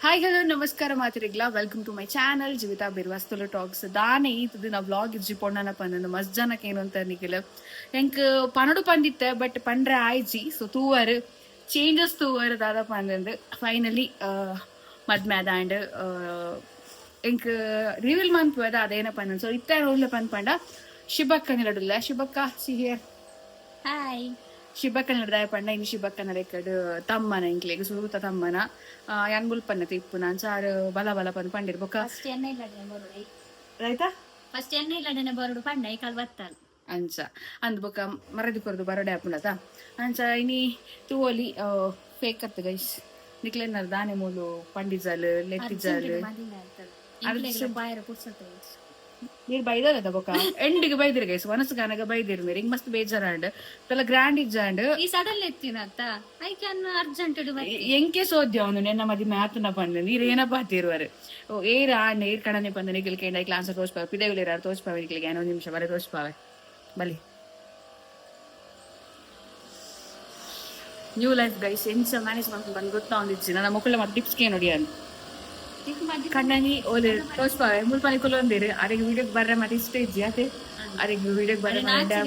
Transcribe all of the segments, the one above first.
Hi, hello, ನಮಸ್ಕಾರ ಮಾತ್ರಿಗ್ಲಾ. Welcome to my channel Jeevitha Birwas Tulu talks. ದಾನೆ ಈತದ ನಾ vlog ಇಜ್ಜಿ ಪೊಣ್ಣನ ಪಂದಂದು ಮಸ್ತ್ ಜನಕ್ಕೆ ಏನು ಅಂತ ನಿಖಿಲ್ ಎಂಕ್ ಪನಡು ಪಂದಿತ್ತೆ, ಬಟ್ ಪಂಡ್ರೆ ಆಯ್ಜಿ. ಸೊ ತೂವರು, ಚೇಂಜಸ್ ತೂವರು ದಾದ ಪಂದಂದು. ಫೈನಲಿ ಮದ್ಮೆ ಅದಾಂಡ್. ಎಂಕ್ ರಿವೀಲ್ ಮನ್ಪುವೆದ ಅದೇನ ಪಂದಂದು. ಸೊ ಇತ್ತ ರೋಡ್ಲ ಪಂದ್ ಪಂಡ ಶಿಬಕ್ಕ ನಿಲಡುಲ್ಲ. ಶಿಬಕ್ಕ, ಸಿ here. Hi. ಶಿಬಕ್ಕ ನಿಲುದಾಯ ಪಂಡ ಇನ್ನು ಶಿಬಕ್ಕನ ಲೆಕ್ಕಡ್ ತಮ್ಮನ, ಎಂಕ್ಲೆಗ್ ಸುರುತ ತಮ್ಮನ. ಯಾನ್ ಮುಲ್ಪನ್ನ ತಿಪ್ಪುನ ಅಂಚಾರು ಬಲ ಬಲ ಪಂದ್ ಪಂಡಿರ್ ಬೊಕ್ಕ. ಫಸ್ಟ್ ಎಣ್ಣೆ ಇಲ್ಲಡನೆ ಬರೋಡು. ರೈತಾ. ಫಸ್ಟ್ ಎಣ್ಣೆ ಇಲ್ಲಡನೆ ಬರೋಡು ಪಂಡ, ಈ ಕಾಲ್ ಬತ್ತಲ್. ಅಂಚ ಅಂದ್ ಬೊಕ್ಕ ಮರದಿ ಕೊರದು ಬರಡೆ ಆಪುಂಡತ. ಅಂಚ ಇನಿ ತೂವೊಲಿ. ಫೇಕ್ ಅತ್ತು ಗೈಸ್. ನಿಕ್ಲೆನಾರ್ ದಾನೆ ಮೂಲು ಪಂಡಿಜಾಲ್ ಲೆತ್ತಿಜಾಲ್. ಮದಿಮೆ ಆಯ್ತಲ್ಲ, ಎಂಕ್ಲೆಗ್ಲ ಬಾಯರ ಪುರ್ಸೊತ್ತು ಇಜ್ಜಿ. ನೀರ್ ಬೈದಾರದ ಬೊಕ್ಕ ಎಂಡಿಗೆ ಬೈದಿರ್ ಗೈಸ್. ವನಸ್ ಗಾನಗ ಬೈದಿರ್. ಮೇರ್ ಹಿಂಗ್ ಮಸ್ತ್ ಬೇಜಾರಾಂಡ್. ತಲ ಗ್ರ್ಯಾಂಡ್ ಇಜ್ಜಾಂಡ್. ಈ ಸಡನ್ ಎತ್ತಿನತ್ತ, I can urgent. ಎಂಕೆ ಸೋದ್ಯ ಒಂದು ನೆನ್ನ ಮದಿಮೆ ಆತನ ಪಂಡ ನೀರ್ ಏನ ಪಾತಿರುವರು. ಓ ಏರ್ ಆ ನೀರ್ ಕಣನೆ ಪಂದ ನಿಖಿಲ್ ಕೇಂಡ ಕ್ಲಾಸ್ ತೋಚ್ಪಾವೆ. ಪಿದೆಗುಲೇರ ತೋಚ್ಪಾವೆ ನಿಖಿಲ್ಗೆ. ಏನೋ ನಿಮಿಷ ಬಲೆ ತೋಚ್ಪಾವೆ ಬಲಿ. New life guys. ಎಂಚ ಮ್ಯಾನೇಜ್ ಮಾಡ್ಕೊಂಡು ಬಂದು ಗೊತ್ತಾ ಒಂದಿಜ್ಜಿ. ನನ್ನ ಮಕ್ಕಳ ಮತ್ತೆ ಟಿಪ್ಸ್ ಕೆ ನೋಡಿ ಅಂತ ಕಣ್ಣನಿ ಓಲೆ ತೋಚ್ಪಾವೆ. ಮುಲ್ಪನಿ ಕುಲೊಂದಿರು. ಅರೆಗೆ ವಿಡಿಯೋಗೆ ಬರ್ರೆ ಮತ್ತೆ ಇಷ್ಟ ಇಜ್ಜಿ ಅತೆ. ಅರೆಗೆ ವಿಡಿಯೋಗೆ ಬರ್ರೆ ಮತ್ತೆ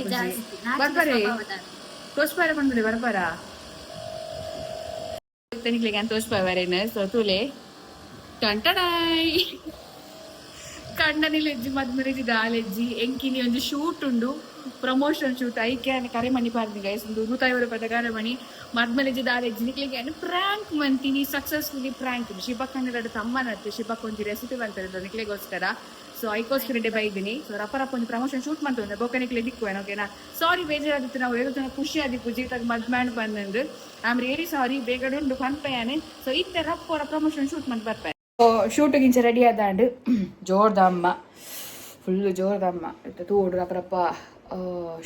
ಬರ್ಬಾರೆ ತೋಚ್ಪಾರೆ ಬಂದ್ಬಿಡಿ ಬರ್ಬಾರ ನಿಕ್ಲಿಗೆ ಅಂತ ತೋಚ್ಪಾವರೇನು. ಸೊ ತೂಲೆ, ಟಂಟಡಾಯ್. ಕಣ್ಣನಿ ಲೆಜ್ಜಿ, ಮದ್ಮರೆಜಿ ದಾಲೆಜ್ಜಿ. ಎಂಕಿನಿ ಒಂಜಿ ಶೂಟ್ ಉಂಡು, ಪ್ರಮೋಷನ್ ಶೂಟ್. ಐಕೆ ಕರೆ ಮಣಿ ಪಾರ್ದಿ ಗೈಸ್. ಒಂದು 150 ರೂಪಾಯಿ ಕರೆ ಮಣಿ. ಮದ್ಮಲೆಜ್ಜಿ ದಾಲೆಜ್ಜಿ. ನಿಕ್ಲಿಗೆ ಪ್ರಾಂಕ್ ಮಂತೀನಿ. Successfully prank. ಶಿಬಕ್ಕಂಡ ತಮ್ಮನತ್ತು. ಶಿಬಕ್ ಒಂಜಿ ರೆಸಿಪಿ ಬಂತಾರೆ ನಿಕ್ಲೆಗೋಸ್ಕರ. ಸೊ ಐಕೋಸ್ಕರ ಡೆ ಬೈದಿನಿ. ಸೊ ರಪ್ಪ ರಪ್ಪ ಒಂದು ಪ್ರಮೋಷನ್ ಶೂಟ್ ಮಂತುಂಡೆ. ಬೊಕ್ಕ ನಿಕ್ಲೆ ದಿಕ್ಕುವೇನು, ಓಕೆನಾ? ಸಾರಿ, ಬೇಜಾರಾದಿತ್ತು. ನಾವು ಏಳು ಖುಷಿ ಆದಿಪ್ಪು ಜೀವಿತಾಗ ಮದ್ಮ್ಯಾಂಡ್ ಬಂದಂದು. I am really sorry. ಬೇಗ ಉಂಡು ಪನ್ಪಯಾನೆ. ಸೊ ಇತ್ತೆ ರಪ್ಪೋರ ಪ್ರಮೋಷನ್ ಶೂಟ್ ಮಂತ್ ಬರ್ಪೆ. Shoot ಗಿಂಚ ready ಆದಾಂಡ್. ಜೋರ್ದ ಅಮ್ಮ, ಫುಲ್ ಜೋರ್ದ ಅಮ್ಮ ಇತ್ತೆ ತೂಡು. ರಪ್ಪ ರಪ್ಪ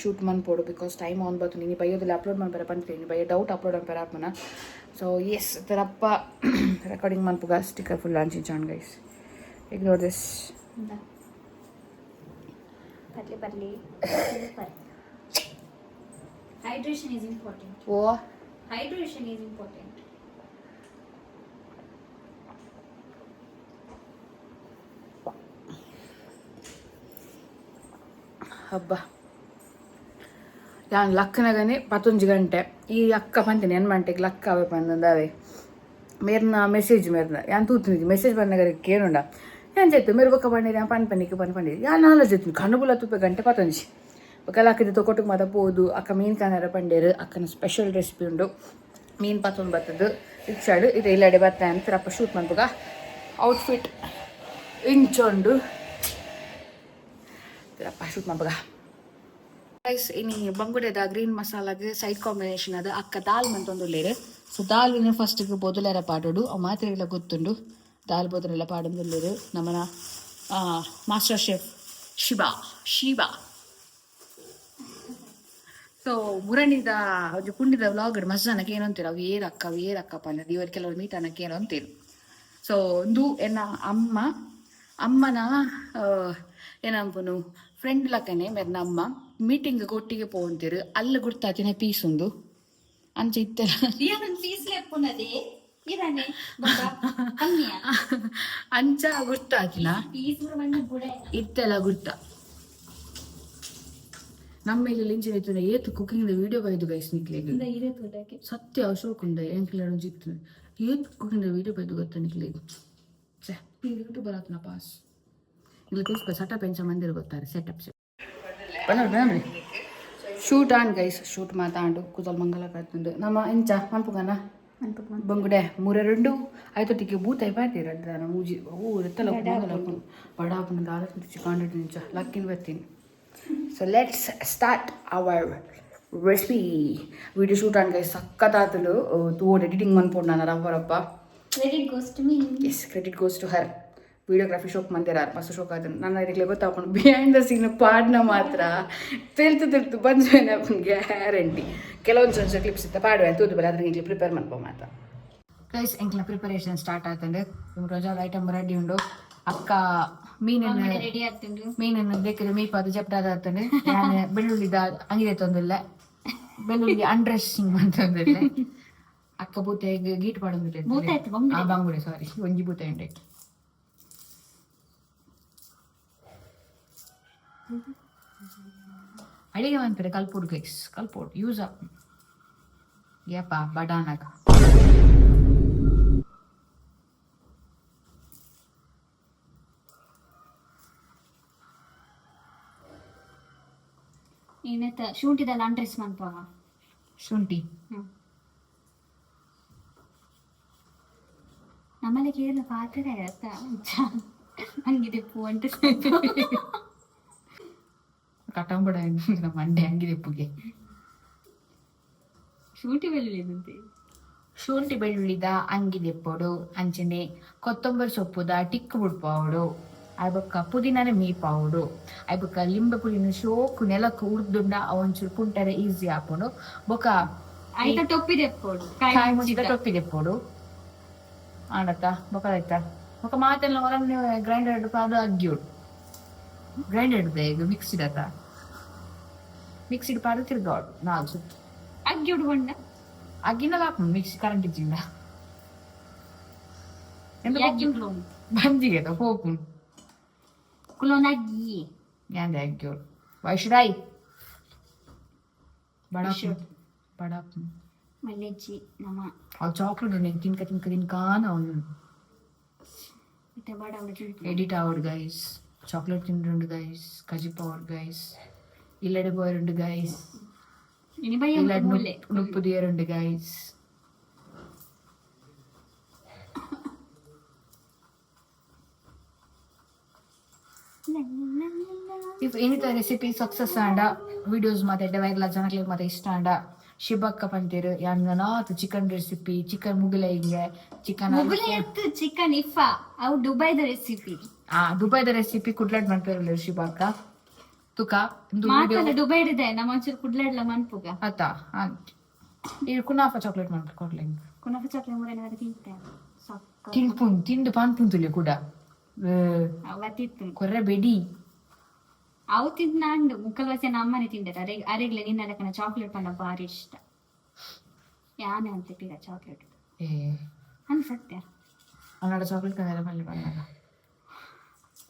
ಶೂಟ್ ಮನ್ಪೋಡು, because time on ಬತ್ತು. ನೀನು ಬೈಯೋದಿಲ್ಲ ಅಪ್ಲೋಡ್ ಮಾಡ್ಬಾರ ಪಂತೀನಿ. ಬೈಯ ಡೌಟ್ ಅಪ್ಲೋಡ್ ಅನ್ಪರ ಆಪನ. ಸೊ ಎಸ್, ರಪ್ಪ ರೆಕಾರ್ಡಿಂಗ್ ಮನ್ಪುಗ. ಸ್ಟಿಕ್ಕರ್ ಫುಲ್ ಅಂಚಿಂಚಾಣ್ ಗೈಸ್. Ignore this. ಬರ್ಲಿ ಬರ್ಲಿ. Hydration is important. O. Hydration is important. ಹಬ್ಬ ಯಾನ್ ಲಕ್ಕನಗನೆ 11 ಗಂಟೆ. ಈ ಅಕ್ಕ ಪಂತೀನಿ ಎನ್ ಗಂಟೆಗೆ ಲಕ್ಕ ಅವೆ ಪಂದಂದಾವೆ. ಮೇರ್ನ ಮೆಸೇಜ್ ಮೇರ್ನ ಯಾನ್ ತೂತಿನಿ. ಮೆಸೇಜ್ ಬಂದಾಗ ಕೇಳುಂಡ ಯಾನ್ ಜೆತ್ತು ಮೇರು ಬೊಕ್ಕ ಪಂಡಿರಿ. ಯಾನ್ ಪನ್ ಪನ್ನಿಕ್ಕೆ ಪನ್ ಪಂಡಿರಿ. ಯಾನ್ ನಾಲ ಜೆತ್ತು ಕಣ್ಣು ತುಪ್ಪೆ ಗಂಟೆ 11. ಬೊಕ್ಕ ಲಕ್ಕದ ತೊಕೊಟ್ಟುಗೆ ಮಾತ ಪೋದು ಅಕ್ಕ ಮೀನು ಕಾನರ ಪಂಡೇರು. ಅಕ್ಕನ ಸ್ಪೆಷಲ್ ರೆಸಿಪಿ ಉಂಡು. ಮೀನು ಪತ್ತೊಂದು ಬತ್ತದು ಇಚ್ಚಾಡು ಇದು ಇಲ್ಲಡೆ ಬತ್ತ ಅಂತ ರಪ್ಪ ಶೂಟ್ ಮನ್ಪುಗ. ಔಟ್ಫಿಟ್ ಇಂಚೊಂಡು ರಪ್ಪ ಶೂಟ್ ಮನ್ಪುಗ ಗೈಸ್. ಇನಿ ಬಂಗುಡೆದ ಗ್ರೀನ್ ಮಸಾಲಾಗ್ ಸೈಡ್ ಕಾಂಬಿನೇಷನ್ ಅದು ಅಕ್ಕ ದಾಲ್ ಮಂತೊಂದುಲ್ಲೇರು. ಸೊ ದಾಲ್ನ ಫಸ್ಟ್ಗೆ ಬೊದಲೆರ ಪಾಡೋಡು. ಅವು ಮಾತ್ರೆಗಳ ಗೊತ್ತುಂಡು. ದಾಲ್ ಬೊದಲೆಲ್ಲ ಪಾಡೊಂದುಲ್ಲೇರು ನಮ್ಮನ ಮಾಸ್ಟರ್ ಶೆಫ್ ಶಿವಾ ಶಿವಾ. ಸೊ ಮುರಣಿದ ಒಂಜಿ ಪುಂಡಿದ ವ್ಲಾಗ್ ಮಸ್ತ್ ಜನಕ್ಕೆ ಏನಂತೀರ, ಅವು ಏರಕ್ಕ, ಅವು ಏರಕ್ಕ ಪಂಡ ಇವರು ಕೆಲವರು ಮೀಟ್ ಅನ್ನಕ್ಕೆ ಏನೋ ಅಂತೀರು. ಸೊ ಒಂದು ಎನ್ನ ಅಮ್ಮ ಅಮ್ಮನ ಏನಂಪುನು ಫ್ರೆಂಡ್ ಲಕ್ಕನೆ ಮೆರ್ನ ಅಮ್ಮ. ಮೀಟಿಂಗ್ ಒಟ್ಟಿಗೆ ಪೋಂತೀರು. ಅಲ್ಲ ಗುರ್ತಾತಿನ ಪೀಸ್ ಉಂದು ಅಂಚ ಇತ್ತೆಲ್ಲ. ಪೀಸ್ ಲೆಪ್ಪುನದೇ ಇದಾನೆ ಕಮ್ಮಿಯ. ಅಂಚ ಗುರ್ತಾತಿನ. ಪೀಸ್ ಬಂದು ಬುಡ. ಇತ್ತೆಲ್ಲ ಗುರ್ತ. ನಮ್ಮ ಇಲ್ಲಿ ಇಂಚಿನ ಇತ್ತು ಏತು ಕುಕಿಂಗ್ ವಿಡಿಯೋ ಬೈದು ಗೈಸ್ ನಿಕ್ಲೆಗ್. ಇರೇ ತೋಟಕ್ಕೆ. ಸತ್ಯ ಅಶೋಕ್ ಉಂಡೆ ಎಂಕ್ಲೆ ಜಿತ್ತು. ಏತ್ ಕುಕಿಂಗ್ ವಿಡಿಯೋ ಬೈದು ಗೊತ್ತ ನಿಕ್ಲೆಗ್? ಛೆ, ಯೂಟ್ಯೂಬರ್ ಆತನ ಪಾಸ್. ಇಲ್ಲಿ ಕೂಸ್ಕೊ. ಸೆಟಪ್ ಎಂಚ ಮಂದಿರ ಗೊತ್ತಾರೆ. ಸೆಟಪ್ ಬನ್ನಿ. ಶೂಟ್ ಆಂಡ್ ಗೈಸ್, ಶೂಟ್ ಮಾತಾಂಡು ಕುದಲ್ ಮಂಗಲ ಕತ್ತುಂಡು. ನಮ್ಮ ಎಂಚ ಮನ್ಪುಗನ ಬಂಗುಡೆ ಮೂರೆರಡು ಆಯ್ತೊಟ್ಟಿಗೆ ಬೂತಾಯಿ ಪಾಡ್ತೀರ ದಾನ ಮೂಜಿ ಓ ಎತ್ತಲ ಮಂಗಲ ಬಡ ಆಪುನ ದಾಲ ಚಿಕಾಂಡ್ ನಿಂಚ ಲಕ್ಕಿನ ಬರ್ತೀನಿ. So let's start our recipe video shoot and guys. ಸಕ್ಕತ್ತಾತಲು ತೂಡ್. ಎಡಿಟಿಂಗ್ ಮನ್ಪೋಡು ನಾನು ರಪ್ಪ ರಪ್ಪ. Credit goes to me. Yes, credit goes to her. Videography ಶೋಕ್ ಮಂದಿರ ಮಸ್ತ್ ಶೋಕ್ ಆಯ್ತು. ನನ್ನ ಇದಕ್ಕೆ ಗೊತ್ತಾಕೊಂಡು ಬಿಹೈಂಡ್ the scene ಪಾಡ್ನ ಮಾತ್ರ ತೆಲ್ತು ತೆಲ್ತು ಬಂದ್ವೇನೆ ಗ್ಯಾರಂಟಿ. ಕೆಲವೊಂದು ಸ್ವಲ್ಪ ಕ್ಲಿಪ್ಸ್ ಇತ್ತ ಪಾಡುವೆ ತೂದು ಬಲ್ಲ. ಅದ್ರ ಈಗಲೇ ಪ್ರಿಪೇರ್ ಮನ್ಪೋ ಮಾತ್ರ ಗೈಸ್. ಎಂಕ್ಲ ಪ್ರಿಪರೇಷನ್ ಸ್ಟಾರ್ಟ್ ಆತಂಡೆ. ರೋಜಾದ ಐಟಮ್ ರೆಡಿ ಉಂಡು. ಅಕ್ಕ ಮೀನನ್ನು ರೆಡಿ ಆಗ್ತುಂಡು. ಮೀನನ್ನು ಬೇಕಿದ್ರೆ ಮೀಪಾದು ಜಪ್ಟಾದ ಆಗ್ತದೆ. ನಾನು ಬೆಳ್ಳುಳ್ಳಿದ ಅಂಗಿದೆ ತೊಂದಿಲ್ಲ, ಬೆಳ್ಳುಳ್ಳಿ ಅಂಡ್ರೆಸ್ಸಿಂಗ್ ಅಂತಂದಿಲ್ಲ. ಅಕ್ಕ ಬೂತಾಯಿಗ್ ಗೀಟ್ ಪಾಡೊಂದು. ಬೂತಾಯಿ ಅತ್ತ್, ಬಂಗುಡೆ. ಆ, ಬಂಗುಡೆ, ಸಾರಿ. ಒಂಜಿ ಬೂತಾಯಿ ಉಂಡೆ. ಅಡಿಗೆ ಮನ್ಪೆರೆ ಕಲ್ಪೊಡು ಗೈಸ್, ಕಲ್ಪೊಡು, ಯೂಸ್ ಆಪ್ ಯಪ್ಪ ಬಡಾನಗ. ಏನತ್ತ ಶುಂಠಿದಲ್ಲ ಅಂಡ್ರೆಸ್ ಮನ್ಪವ. ಶುಂಠಿ. ಹ್ಮ್, ನಮ್ಮಲ್ಲಿ ಕೇರಳ ಪಾತ್ರೆ ಆಯ್ತಾ? ಹಂಗಿದೆ ಪೂ ಅಂತ. ಕಟಂಬಡ ಮಂಡೆ ಹಂಗಿದೆ ಪುಗೆ. ಶುಂಠಿ ಬೆಳ್ಳುಳ್ಳಿ ಅಂತೆ. ಶುಂಠಿ ಬೆಳ್ಳುಳ್ಳಿದ ಅಂಗಿ ದೆಪ್ಪೊಡು, ಅಂಚನೆ ಕೊತ್ತಂಬರಿ ಸೊಪ್ಪುದ ಟಿಕ್ಕು ಬುಡ್ಪಾವೊಡು, ಬೊಕ್ಕ ಪುದೀನನೆ ಮೀಪಾವೊಡು, ಬೊಕ್ಕ ಲಿಂಬೆ ಪುಳಿನ ಶೋಕು ನೆಲಕ್ ಉರ್ದುಂಡ ಅವಂಚೂರು ಪುಂಟರೆ ಈಸಿ ಆಪುಂಡು. ಬೊಕ್ಕ ಆಯ್ತಾ, ಟೊಪ್ಪಿ ದೆಪ್ಪೋಡು. ಕಾಯಿ ಮುಂಚಿದ ಟೊಪ್ಪಿ ದೆಪ್ಪೊಡು ಆಂಡತ್ತ. ಬೊಕ್ಕ ಆಯ್ತಾ, ಬೊಕ್ಕ ಮಾತೆಲ್ಲ ಹೊರನೆ ಗ್ರೈಂಡರ್ ಪಾದ ಅಗ್ಗಿಯೋಡು. ಗ್ರೈಂಡರ್ ಈಗ ಮಿಕ್ಸಿಡ್ ಅತ್ತ, ಮಿಕ್ಸಿಡ್ ಪಾದ ತಿರ್ಗಾವಡು ನಾಲ್ಕು ಸುತ್ತು. ಅಗ್ಗಿ ಉಡ್ಕೊಂಡ. ಅಗ್ಗಿನಲ್ಲ ಹಾಪುಂಡು ಮಿಕ್ಸಿ ಕರೆಂಟ್ ಇಜ್ಜಿಂಡ. ಅಗ್ಗಿ ಕ್ಲೋನ್. ಬಂಜಿಗೆ ಹೋಪುಂಡು. ಕ್ಲೋನ್ ಅಗ್ಗಿ. ഞാൻ thank you. Why should I? ಬಡ should. ಬಡ. ಮಲ್ಲೆಜ್ಜಿ ನಮ್ಮ. ಆ ಚಾಕ್ಲೇಟ್ ಉಂಡು ತಿನ್ಕ ತಿನ್ಕ ತಿನ್ಕಾನ ಅವನು. ಮತ್ತೆ ಬಡ ಅವಳು. ಎಡಿಟ್ ಆವಡ್ ಗೈಸ್, ಚಾಕ್ಲೇಟ್ ತಿಂಡುಂಡು ಗೈಸ್, ಕಜಿಪ್ ಆವಡ್ ಗೈಸ್, ಇಲ್ಲಡೆ ಪೋಯರುಂಡು ಗೈಸ್. ಇನಿ ಬಯ್ಯ. ಇಲ್ಲಡೆ ಮೂಲೆ. ನುಪ್ಪು ದಿಯರುಂಡು ಗೈಸ್. If ಏನಿತ ರೆಸಿಪಿ ಸಕ್ಸಸ್ ಆಂಡ, ವಿಡಿಯೋಸ್ ಮಾತ ಎಡ್ಡೆ ವೈರಲ್, ಜನಕ್ಲೆಗ್ ಮಾತ ಇಷ್ಟ ಆಂಡ, ಶಿಬಕ್ಕ ಪಂತೇರು ಯಾನ್ ಚಿಕನ್ ರೆಸಿಪಿ, ಚಿಕನ್ ಮುಗಲೈಗೆ ಚಿಕನ್. ಮುಗುಲೆ ಎತ್ತು ಚಿಕನ್ if ಅವು ದುಬೈದ ರೆಸಿಪಿ. ಆ ದುಬೈದ ರೆಸಿಪಿ ಕುಡ್ಲಟ್ ಮನ್ಪೇರುಲ್ಲೆರ್ ಶಿಬಕ್ಕ ತುಕ ಇಂದು ವಿಡಿಯೋ. ಮಾತಲ್ಲ ದುಬೈ ಇದೆ, ನಮ್ಮ ಒಂಚೂರು ಕುಡ್ಲಾಡ್ಲ ಮನ್ಪುಗ. ಅತ್ತ ಈ ಕುನಾಫಾ ಚಾಕ್ಲೇಟ್ ಮನ್ಪು ಕೊಡ್ಲೆ. ಕುನಫ ಚಾಕ್ಲೇಟ್ ಮೂರನೇ ತಿಂತೆ ಸಕ್ಕ. ತಿನ್ಪುನ್ ತಿಂದು ಪಾನ್ಪುನ್ ಕೂಡ. ಅವ ತಿತ್ತು. ಕೊರ್ರೆ ಬೆಡಿ. ಅವು ತಿಂದು ಮುಕ್ಕಲ್ ವಸೆ ನಮ್ಮನೆ ತಿಂಡರೆ. ಅರೆ ಅರೆಗ್ಲೆ ನಿನ್ನ ಲೆಕ್ಕನ ಚಾಕ್ಲೇಟ್ ಪಂಡ ಭಾರಿ ಇಷ್ಟ ಯಾನೆ ಅಂತ ಪೀರ ಚಾಕ್ಲೇಟ್. ಏ. ಅನ್ಸತ್ತೆ. ಅನ್ನಡ ಚಾಕ್ಲೇಟ್ ಕಂದೆಲ್ಲ ಪಲ್ಲೆ ಪನ್ನಾಗ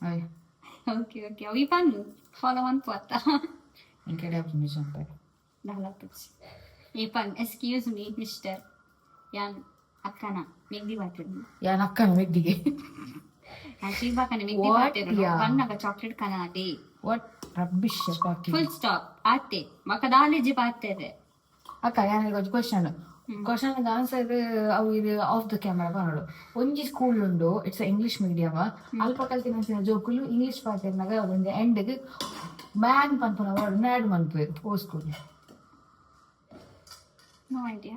ಅಯ್ಯ. ಓಕೆ ಓಕೆ, ಅವು ಈ ಪಂದು ಫಾಲೋ ಮನ್ಪು ಅತ್ತ. ಇಂಕೆಡೆ ಮಿಷನ್ ಪೈ. ದಾಲ ಈ ಪನ್, ಎಕ್ಸ್ಕ್ಯೂಸ್ ಮೀ ಮಿಸ್ಟರ್, ಯಾನ್ ಅಕ್ಕನ ಮೆಗ್ದಿ ಬಾತಿರ್ನು. ಯಾನ್ ಅಕ್ಕನ ಮೆಗ್ದಿಗೆ. ಶಿವಕನ ಮೆಗ್ದಿ. What? ಬಾತಿರ್ನು. Yeah. ಪನ್ನಾಗ ಚಾಕ್ಲೇಟ್ ಕನಾದೆ. What rubbish talking. Full stop ಆತೆ ಮಕದಾಲೇಜಿ ಬಾತೇವೆ. ಅಕ್ಕ, ಯಾನ್ ಕ್ವಶನ್, ಕ್ವಶನ್ ಆನ್ಸರ್ ಅವು ಇದು ಆಫ್ the camera ಪನೊಡು. ಒಂಜಿ ಸ್ಕೂಲ್ ಉಂಡು, it's English medium. ಅಲ್ಪ ಕಲ್ತಿನ ಜೋಕುಲು ಇಂಗ್ಲಿಷ್ ಪಾತೆರ್ನಾಗ ಒಂಜಿ ಎಂಡ್ಗ್ ಮ್ಯಾನ್ ಪನ್ಪುನ ವರ್ಡ್ ಮ್ಯಾಡ್ ಮನ್ಪುವೆರ್. ಓ school? No idea.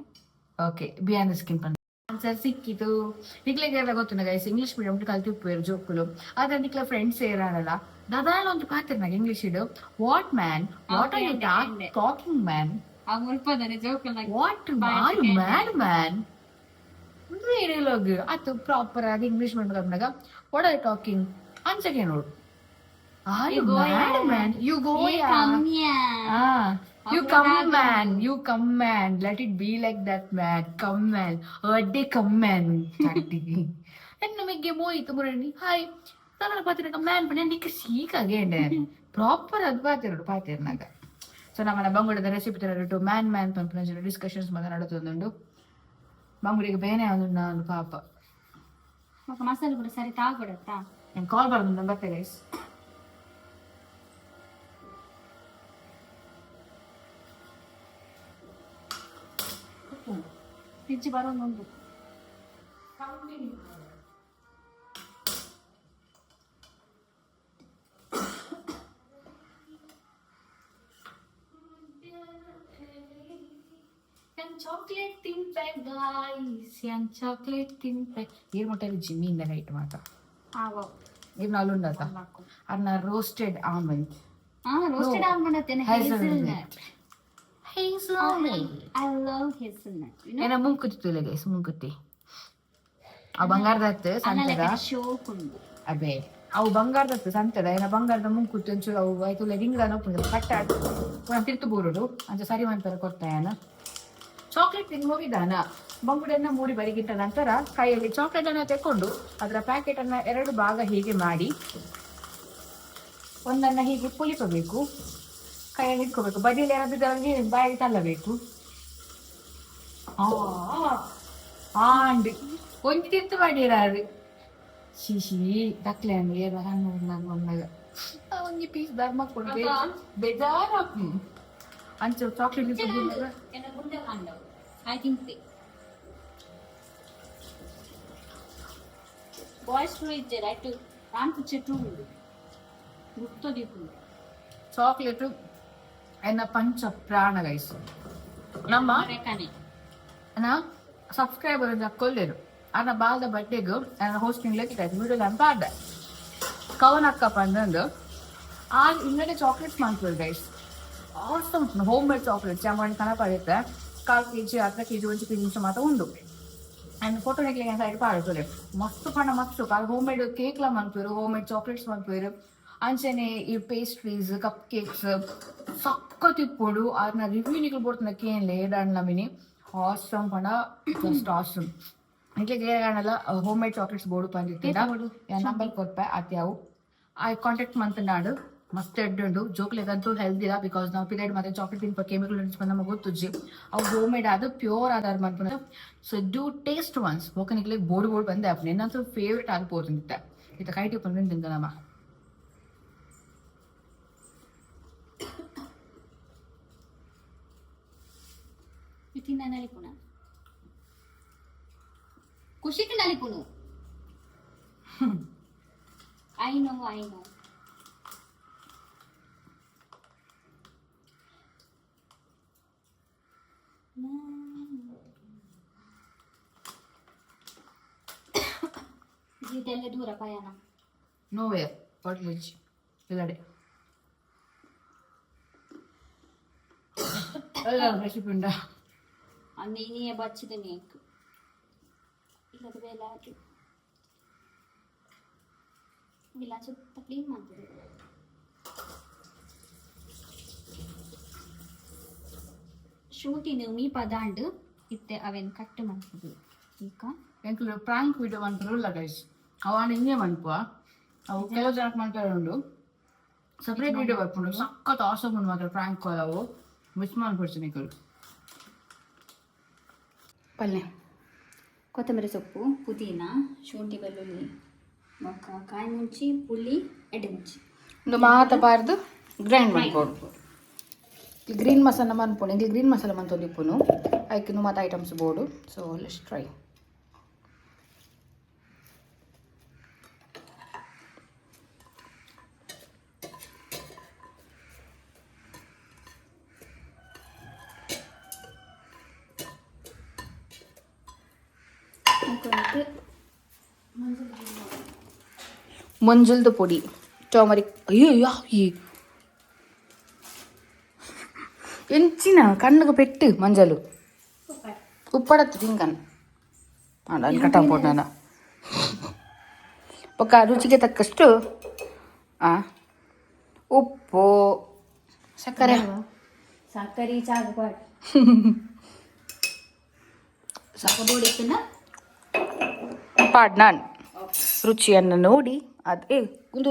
Okay, behind the screen ಪನ್ ಆನ್ಸರ್ ಸಿಕ್ಕಿತು. ನಿಕ್ಲೆಗೆಲ್ಲ ಗೊತ್ತುಂಡ ಗೈಸ್, ಇಂಗ್ಲಿಷ್ ಮೀಡಿಯಂ ಕಲ್ತಿಪ್ಪುವೆರ್ ಜೋಕುಲು. ಆದ್ರೆ ನಿಕ್ಲ ಫ್ರೆಂಡ್ಸ್ ಏರಾನಲ್ಲ ದಾದಾಲ ಒಂಜಿ ಪಾತೆರ್ನಾಗ ಇಂಗ್ಲಿಷ್ ಇಡು, "What man? What are you talking, man?" ಆ ಮುಲ್ಪದನೆ ಜೋಕುಲ್. "What are you mad, man?" ಅಂದ್ರೆ ಡೈಲಾಗ್ ಅದು ಪ್ರಾಪರ್ ಆಗಿ English medium. "What are talking?" ಅಂಚಗೆ ನೋಡು, "Are you mad, man? You go." "You come, man, you come, man. Let it be like that, man. Come, man. ಅಡ್ಡೆ come man." ಎನ್ನ ಮೆಗ್ಗೆ ಮೋಯಿತು ಮುರಣಿ hi ತನ್ನ ಪಾತಿರಕ man ಪಂಡ ನಿಕ್ಕ ಸೀಕಾಗೆ proper ಅದು ಪಾತಿರೋಡು ಪಾತಿರ್ನಾಗ. ಸೊ ನಮ್ಮನ ಬಂಗುಡದ recipe ತರ man man ಪನ್ಪುನ ಡಿಸ್ಕಷನ್ಸ್ ಮಾತ ನಡತೊಂದುಂಡು. ಬಂಗುಡಿಗೆ ಬೇನೆ ಒಂದು ನಾನು ಪಾಪ. ಮಸಾಲೆ ಕೂಡ ಸರಿ ತಾಗೊಡತ್ತಾ. ನಾನು ಕಾಲ್ ಬರೋದು ಬರ್ತೆ ಗೈಸ್. ಫ್ರಿಜ್ ಬರೋದೊಂದು. ಚಾಕ್ಲೇಟ್ ತಿನ್ಪೆ ಗಾಯ್ಸ್, ಯಾನ್ ಚಾಕ್ಲೇಟ್ ತಿನ್ಪೆ. ಈರ್ ಮೊಟ್ಟೆಲಿ ಜಿಮ್ಮಿಂದ ರೈಟ್ ಮಾತ. ಆವ. ಇರ್ ನಾಲುಂಡತ ಅರ್ನ ರೋಸ್ಟೆಡ್ ಆಲ್ಮಂಡ್. ಹಾ, ರೋಸ್ಟೆಡ್ ಆಲ್ಮಂಡ್ ಅತ್ತೇನೆ, hazelnut. Hazelnut. I love hazelnut, you know. ಏನ ಮುಂಕುತಿ ತುಲೆ ಗೈಸ್, ಮುಂಕುತಿ. ಆ ಬಂಗಾರದತ್ತು ಸಂತದ. ಶೋಕ್ ಉಂಡು. ಅಬೇ, ಅವು ಬಂಗಾರದತ್ತು ಸಂತದ. ಏನ ಬಂಗಾರದ ಮುಂಕುತಿ ಒಂಚೂರು ಅವು ಆಯ್ತು ರಿಂಗ್ದಾನ ಉಪ್ಪುಂಡು ಕಟ್ಟ ತಿರ್ತು ಬೂರುಡು ಅಂಚ ಸರಿ ಮನ್ಪೆರ ಕೊರ್ತಾಯನ. ಚಾಕ್ಲೇಟ್ ತಿಂದು ಹೋಗಿದ್ದಾನ. ಬಂಗುಡೆಯನ್ನು ಮೂರಿ ಬರಿಗಿಟ್ಟ ನಂತರ ಕೈಯಲ್ಲಿ ಚಾಕ್ಲೇಟ್ ಅನ್ನು ತೆಕ್ಕೊಂಡು ಅದರ ಪ್ಯಾಕೆಟ್ ಅನ್ನ ಎರಡು ಭಾಗ ಹೀಗೆ ಮಾಡಿ ಒಂದನ್ನು ಹೀಗೆ ಪುಲಿಪಬೇಕು, ಕೈಯಲ್ಲಿ ಇಟ್ಕೋಬೇಕು. ಬದಿಯಲ್ಲಿ ಯಾರಾದ್ರೂ ಅವರಿಗೆ ಬಾಯಿಗೆ ತಳ್ಳಬೇಕು. ಆ ಆಂಡ್ ಒಂಜಿ ತಿಂತು ಮಾಡಿರಾರು ಶಿಶಿ ತಕ್ಲೆ ಅಂದ್ರೆ ಒಮ್ಮೆಗ ಒಂಜಿ ಪೀಸ್ ಧರ್ಮ ಕೊಡು, ಬೇಜಾರ ಅಂಚ chocolate. I think boys to ಇಜ್ಜೆರ್ ಐಟ್ ರಾಂಪು ಚೆಟ್ಟು ಉಂಡು ಗುರ್ತೊ ದೀಪುಂಡು. ಚಾಕ್ಲೇಟ್ ಎನ್ನ ಪಂಚ ಪ್ರಾಣ ಗೈಸ್. ನಮ್ಮ ರೆಕಾನೆ ನಾ ಸಬ್ಸ್ಕ್ರೈಬರ್ ಕೊಲ್ಲೇರು ಅನ್ನ ಬಾಲ್ದ ಬರ್ಡೇಗ್ ನನ್ನ ಹೋಸ್ಟಿಂಗ್ ಲೆಕ್ಕ ವಿಡಿಯೋ ಅಂತ ಪಾಡ್ದೆ. ಕವನ್ ಅಕ್ಕ ಪಂದಂದು ಆ ಇನ್ನಡೆ ಚಾಕ್ಲೇಟ್ಸ್ ಮಾಡ್ತಾರೆ guys. Awesome home made chocolates ಯಾಮಣಿ ಕನಪಡುತ್ತೆ. ಕಾಲು ಕೆಜಿ, ಅರ್ಧ ಕೆಜಿ, ಒಂಜಿ ಕೆಜಿ ನಿಮಿಷ ಮಾತ್ರ ಉಂಡು. ಆ್ಯಂಡ್ ಫೋಟೋ ನೆಕ್ಲೆ ಸೈಡ್ ಪಾಡ್ತಾರೆ. ಮಸ್ತ್ ಪಂಡ ಮಸ್ತ್ ಹೋಮ್ ಮೇಡ್ ಕೇಕ್ಲ ಮನ್ಪುವೆರ್, home made chocolates ಮನ್ಪುವೆರ್. ಅಂಚನೆ ಈ pastries, cup cakes ಸಖತ್ ಇಪ್ಪೊಡು. ಆರ್ನ ರಿವ್ಯೂ ನಿಕುಲು ಬೋಡ್ತನ ಕೇನ್ಲೆ ಏಡಾಂಡ್ಲ ಮಿನಿ. ಆಸಮ್ ಪಂಡ ಜಸ್ಟ್ ಆಸಮ್. ನಿಕ್ಲೆಗ್ ಏರಾಂಡಲ home made chocolates ಬೋಡು ಪಂದಿತ್ತಿಂಡ ನಂಬರ್ ಕೊರ್ಪೆ ಅತ್ಯಾವು. ಆ ಕಾಂಟ್ಯಾಕ್ಟ್ ಮಂತ್ನಾಡು. ಮಸ್ತ್ ಎಡ್ಡೆ ಉಂಡು. ಜೋಕ್ಲೆಗಂತೂ ಹೆಲ್ದಿ ಇಲ್ಲ, because ನಾವು ಪಿರಿಯಡ್ ಮತ್ತೆ ಚಾಕ್ಲೇಟ್ ತಿನ್ಪ ಕೆಮಿಕಲ್ ನಮಗೆ ಗೊತ್ತುಜ್ಜಿ. ಅವು ಹೋಮ್ ಮೇಡ್ ಆದ ಪ್ಯೂರ್ ಆಧಾರ ಮನ್ಪುನ. So do taste once. ಬೊಕ ನಿಕ್ಲೆಗ್ ಬೋಡು ಬೋಡು ಬಂದೆ ಆಪುಂಡು. ಎನ್ನಂತೂ ಫೇವ್ರೆಟ್ ಆದ್ ಪೋತುಂದಿತ್ತೆ. ಇತ್ತ ಕೈಟಿ ಉಪ್ಪುಂಡು ತಿಂದ ನಮ್ಮ. ತಿನ್ನ ನಲಿಪುಣ ಖುಷಿಕ್ ನಲಿಪುನು. I know, I know. ಇದೆಲ್ಲ ದೂರ ಪಯಣ. ನೋವೇ ಹೊಟ್ಲಿಜ್ ಇಲ್ಲಡೆ ಅಲ್ಲ ರೆಸಿಪಿ ಉಂಡಾ? ಅಂದು ಇನಿಯೇ ಬಚ್ಚಿದ ನೀಕ್ ಇಲ್ಲದ ಬೇಲೆ ಆತು ಇಲ್ಲ ಸುತ್ತ ಕ್ಲೀನ್ ಮಾಡ್ತದೆ. ಶೂಟಿನ ಮೀ ಪದಾಂಡು ಇತ್ತೆ ಅವೇನು ಕಟ್ ಮಾಡ್ತದೆ ಈಗ. ಎಂಕುಲು ಪ್ರಾಂಕ್ ವಿಡಿಯೋ ಮನ್ಪುನಲ್ಲ ಗೈಸ್, ಅವಾನ ಇಂಗೆ ಮನ್ಪುವ. ಅವು ಕೆಲವು ಜನಕ್ಕೆ ಮನ್ಪೆರೆ ಉಂಡು. ಸಪ್ರೇಟ್ ವಿಡಿಯೋ ಬರ್ಪುಂಡು. ಸಖತ್ ಆಸಮ್ ಉಂಡು ಮಾತ್ರ ಪ್ರಾಂಕ್. ಅವು ಮಿಸ್ ಮನ್ಪೊಡ್ಚಿ ನಿಕುಲು. ಪಲ್ಯ ಕೊತ್ತಂಬರಿ ಸೊಪ್ಪು, ಪುದೀನ, ಶುಂಠಿ, ಬೆಳ್ಳುಳ್ಳಿ, ಬೊಕ್ಕ ಕಾಯಿ ಮುಂಚಿ, ಪುಳಿ, ಎಡ್ಡೆ ಮುಂಚಿ. ಒಂದು ಮಾತ ಬಾರ್ದು ಗ್ರೈಂಡ್ ಮನ್ಪೊಡು. ಗ್ರೀನ್ ಮಸಾಲ ಮನ್ಪುನು. ಇಂಗೆ ಗ್ರೀನ್ ಮಸಾಲ ಮಂತೊಂದು ಇಪ್ಪುನು. ಐಕ್ ಮಾತ ಐಟಮ್ಸ್ ಬೋಡು. So let's try. ಮುಕ್ಕೊಂದು ಮಂಜುಲ್ದ ಪೊಡಿ, ಟರ್ಮರಿಕ್. ಅಯ್ಯೋ ಅಯ್ಯೋ, ಈ ಎಂಚಿನ ಕಣ್ಣುಗೆ ಪೆಟ್ಟು ಮಂಜಲು ಉಪ್ಪಡತ್ತು ತಿಂಕನ್ ಅಲ್ಲಿ ಕಟ್ಟ ಪೋಡ್ ನಾನು. ಬೊಕ್ಕ ರುಚಿಗೆ ತಕ್ಕಷ್ಟು ಉಪ್ಪು, ಸಕ್ಕರೆ. ಸಕ್ಕರೆ ಚಾಗ ಪಾಡ್ ಸಾಕು ಬೋಡಿತ್ತನ. ಪಾಡ್ ನಾನು ರುಚಿಯನ್ನು ನೋಡಿ ಅದು. ಏ ಒಂದು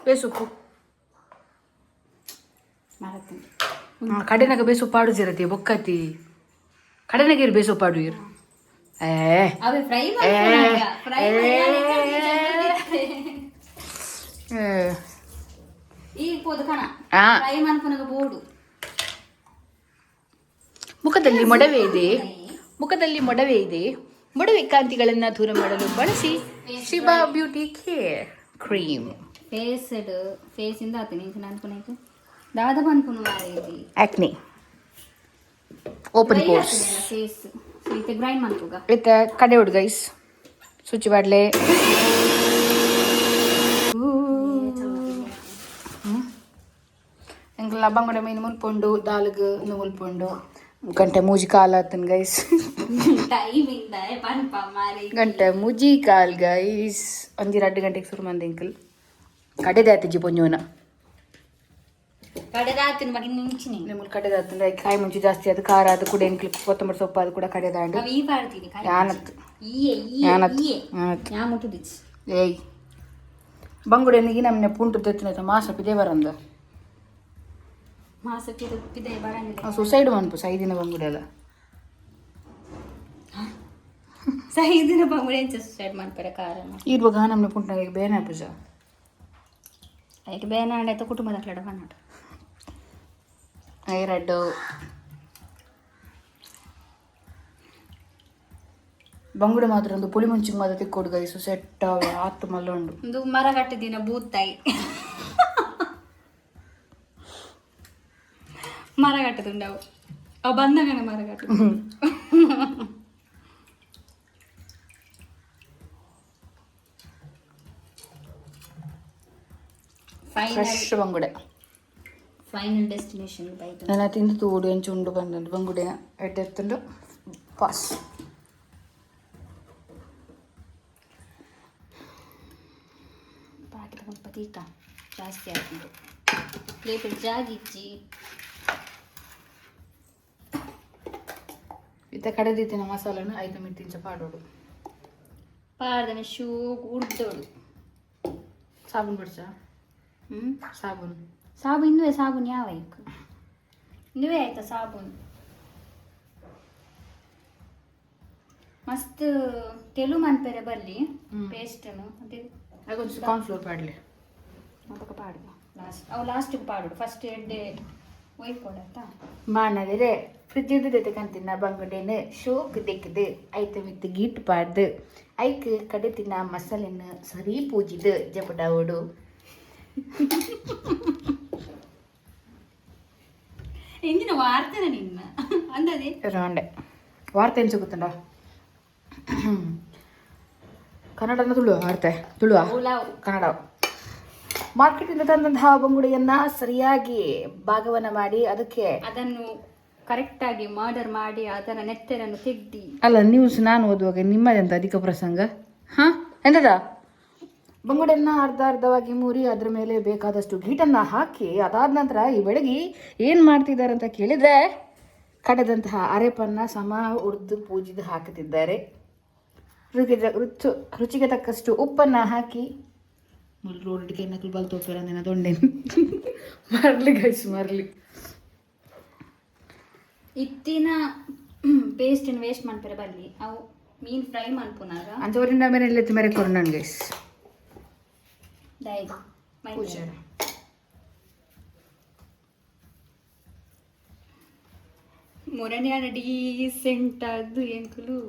ಬೇಸುಪ್ಪು. ಮರತ್ತಂಗೆ. ಕಡೆನಾಗ ಬೇಸು ಪಾಡು ಜಿರತಿ ಬೊಕ್ಕತಿ. ಕಡೆನಾಗ ಬೇಸು ಪಾಡು ಇರು ಏ. ಅವೇ ಫ್ರೈ. ಫ್ರೈ. ಏ. ಈಗ ಪೋದು ಕಣ. ಆ. ಫ್ರೈ ಮನ್ಪುನಗ ಬೋಡು. ಮುಖದಲ್ಲಿ ಮೊಡವೆ ಇದೆ, ಮುಖದಲ್ಲಿ ಮೊಡವೆ ಇದೆ. ಮೊಡವೆ ಕಾಂತಿಗಳನ್ನು ದೂರ ಮಾಡಲು ಬಳಸಿ Shiba beauty care cream. Faced ಫೇಸಿಂದ ಆತು ನಿಂಚ ಅನ್ಪುನೈತು ದಾದ ಮನ್ಪುನು ಮಾರೇದಿ. ಆಕ್ನಿ, open pores. Face ಇತ್ತೆ ಗ್ರೈಂಡ್ ಮನ್ಪುಗ. ಇತ್ತ ಕಡೆ ಉಡು ಗೈಸ್, ಸುಚಿ ಬಾಡ್ಲೆ. ಎಂಕಲ್ನ ಬಂಗುಡೆ ಮೀನು ಮುಲ್ಪುಂಡು, ದಾಲ್ಗ್ ಇಂದು ಮುಲ್ಪುಂಡು. ಗಂಟೆ ಮೂಜಿ ಕಾಲ್ ಆತನ್ ಗೈಸ್. ಟೈಮಿಂಗ್ ಪನ್ಪ ಮಾರೆ. ಗಂಟೆ ಮುಜಿ ಕಾಲ್ ಗೈಸ್. ಒಂಜಿ ರಡ್ಡು ಗಂಟೆಗೆ ಶುರು ಮಂದಿ ಎಂಕಲ್ ಕಡೆದೆ ಆತಿಜಿ ಪೊಂಜೋನ. ಕಡೆದಾತಿನ ಬಗ್ಗೆ ನಿಂಚಿನಿ. ನಿಮ್ಮಲ್ಲಿ ಕಡೆದಾತಂದ್ರೆ ಕಾಯಿ ಮುಂಚೆ ಜಾಸ್ತಿ ಅದು ಖಾರ ಅದು ಕೂಡ ಎಂಕ್ಲಿ ಕೊತ್ತಂಬರಿ ಸೊಪ್ಪು ಅದು ಕೂಡ ಕಡೆದಾಂಡು. ಅವು ಈ ಪಾಡ್ತೀನಿ. ಯಾನತ್ತು. ಈಯೆ ಈಯೆ. ಯಾನತ್ತು. ಈಯೆ. ಯಾನತ್ತು. ಯಾ ಮುಟ್ಟುದಿಚ್ಚಿ. ಏಯ್, ಬಂಗುಡೆನಿಗೆ ನಮ್ಮನೆ ಪುಂಟು ತೆತ್ತಿನ ಮಾಸ ಪಿದೆ ಬರಂದ. ಮಾಸ ಪಿದ ಪಿದೆ ಬರಂದಿಲ್ಲ. ಸುಸೈಡ್ ಮನ್ಪು ಸೈದಿನ ಬಂಗುಡೆ ಅಲ್ಲ. ಸೈದಿನ ಬಂಗುಡೆ ಎಂಚ ಸುಸೈಡ್ ಮಾಡ್ತಾರೆ ಕಾರಣ? ಇರ್ವಾಗ ನಮ್ಮನೆ ಪುಂಟನಾಗ ಬೇನೆ ಪೂಜ. ಅದಕ್ಕೆ ಬೇನಾಂಡ ಆಯ್ತು ಕುಟುಂಬದ ಕಡೆ ಬನ್ನಾಟ. ಐರಡ್ಡು ಬಂಗುಡೆ ಮಾತ್ರ ಒಂದು ಪುಳಿ ಮುಂಚಿಗೆ ಮಾತ್ರ ತಿಕ್ಕೋಡು ಗೈಸು, ಸೆಟ್ ಆತು ಮಲ್ಲ ಉಂಡು. ಒಂದು ಮರ ಕಟ್ಟಿದಿನ ಬೂತಾಯಿ ಮರ ಕಟ್ಟದುಂಡವು ಅವು ಬಂದಾಗನೆ ಮರ ಕಟ್ಟು. ಫೈನಲ್. ಫ್ರೆಶ್ ಬಂಗುಡೆ. ಫೈನಲ್ ಡೆಸ್ಟಿನೇಷನ್ ಬೈದು. ನನ್ನ ತಿಂದು ತೂಡು ಎಂಚು ಉಂಡು ಬಂದಂಡು ಬಂಗುಡೆ ಎಡ್ಡೆತ್ತುಂಡು ಪಾಸ್. ಬಾಕಿದ ಸ್ವಲ್ಪ ತೀಕ ಜಾಸ್ತಿ ಆಗ್ತದೆ, ಪ್ಲೇಟ್ ಜಾಗಿಚ್ಚಿ. ಇತ್ತ ಕಡೆದಿತ್ತಿನ ಮಸಾಲನ ಐದು ಮಿಂಟಿಂಚ ಪಾಡೋಡು. ಪಾರ್ದನ ಶೂ ಉಡ್ದೋಡು. ಸಾಬೂನು ಬಿಡ್ಸ. ಹ್ಮ್. ಸಾಬೂನು. ಸಾಬು ಇನ್ನುವೆ, ಸಾಬೂನು ಯಾವ ಐಕ್ ಇನ್ನುವೆ ಆಯ್ತಾ ಸಾಬೂನು. ಮಸ್ತ್ ತೆಲು ಮನ್ಪೆರೆ ಬರ್ಲಿ. ಹ್ಮ್. ಪೇಸ್ಟನು ಅದೇ. ಹಾಗೊಂಚು ಕಾರ್ನ್ ಫ್ಲೋರ್ ಪಾಡಲಿ. ಅಪಕ ಪಾಡುವ ಲಾಸ್ಟ್, ಅವು ಲಾಸ್ಟಿಗೆ ಪಾಡುಡು, ಫಸ್ಟ್ ಎಡ್ಡೆ ಒಯ್ಕೊಡತ್ತಾ. ಮಾನದಿರೆ ಫ್ರಿಜ್ ಕಂತಿನ ಬಂಗುಡೆನು ಶೋಕ್ ದೆಕ್ಕಿದು ಐತ ಮಿತ್ತು ಗೀಟ್ ಪಾಡ್ದು ಐಕ್ ಕಡೆ ತಿನ್ನ ಮಸಾಲೆನ ಸರಿ ಪೂಜಿದು ಜಪಡಾವಡು. ಎಂಜಿನ ವಾರ್ತನ ನಿನ್ನ ಅಂದದೆ. ರಾಂಡೆ ವಾರ್ತೆ ಎಂಚ ಗೊತ್ತುಂಡ? ಕನ್ನಡನ ತುಳು ವಾರ್ತೆ ತುಳುವ? ಉಲಾವ್. ಕನ್ನಡ. ಮಾರ್ಕೆಟಿಂದ ತಂದಂತಹ ಬಂಗುಡೆಯನ್ನ ಸರಿಯಾಗಿ ಭಾಗವನ್ನ ಮಾಡಿ ಅದಕ್ಕೆ ಅದನ್ನು ಕರೆಕ್ಟಾಗಿ ಮರ್ಡರ್ ಮಾಡಿ ಅದರ ನೆತ್ತೆರನ್ನು ತೆಗ್ದಿ. ಅಲ್ಲ, ನ್ಯೂಸ್ ನಾನು ಓದುವಾಗ ನಿಮ್ಮದೆಂತ ಅಧಿಕ ಪ್ರಸಂಗ? ಹಾ, ಎಂತದ? ಬಂಗುಡೆಯನ್ನ ಅರ್ಧ ಅರ್ಧವಾಗಿ ಮೂರಿ ಅದರ ಮೇಲೆ ಬೇಕಾದಷ್ಟು ಗೀಟನ್ನು ಹಾಕಿ, ಅದಾದ ನಂತರ ಈ ಬೆಳಗ್ಗೆ ಏನು ಮಾಡ್ತಿದ್ದಾರೆ ಅಂತ ಕೇಳಿದರೆ, ಕಡೆದಂತಹ ಅರೆಪನ್ನ ಸಮ ಉರ್ದು ಪೂಜಿದು ಹಾಕುತ್ತಿದ್ದಾರೆ. ರುಚಿಗೆ ರುಚು ರುಚಿಗೆ ತಕ್ಕಷ್ಟು ಉಪ್ಪನ್ನು ಹಾಕಿ ರೋಡ್ ನಕಲು ಬಲ್ ತೋಪೇರ ದೊಂಡೆ ಮರಲಿ ಗೈಸ್, ಮರಲಿ. ಇತ್ತಿನ ಪೇಸ್ಟ್ ವೇಸ್ಟ್ ಮನ್ಪೆರೆ ಬಲ್ಲಿ, ಅವು ಮೀನ್ ಫ್ರೈ ಮನ್ಪುನಾಗ. ಅಂಥವರಿಂದ ಮೇಲೆ ಮೇರೆ ಕೊರೋಣ ಗೈಸ್. ದಯಗೆ. ಪೂಜೆ. ಮೊರನೆ ಡೀಸೆಂಟ್ ಅದು ಎಂಕುಲು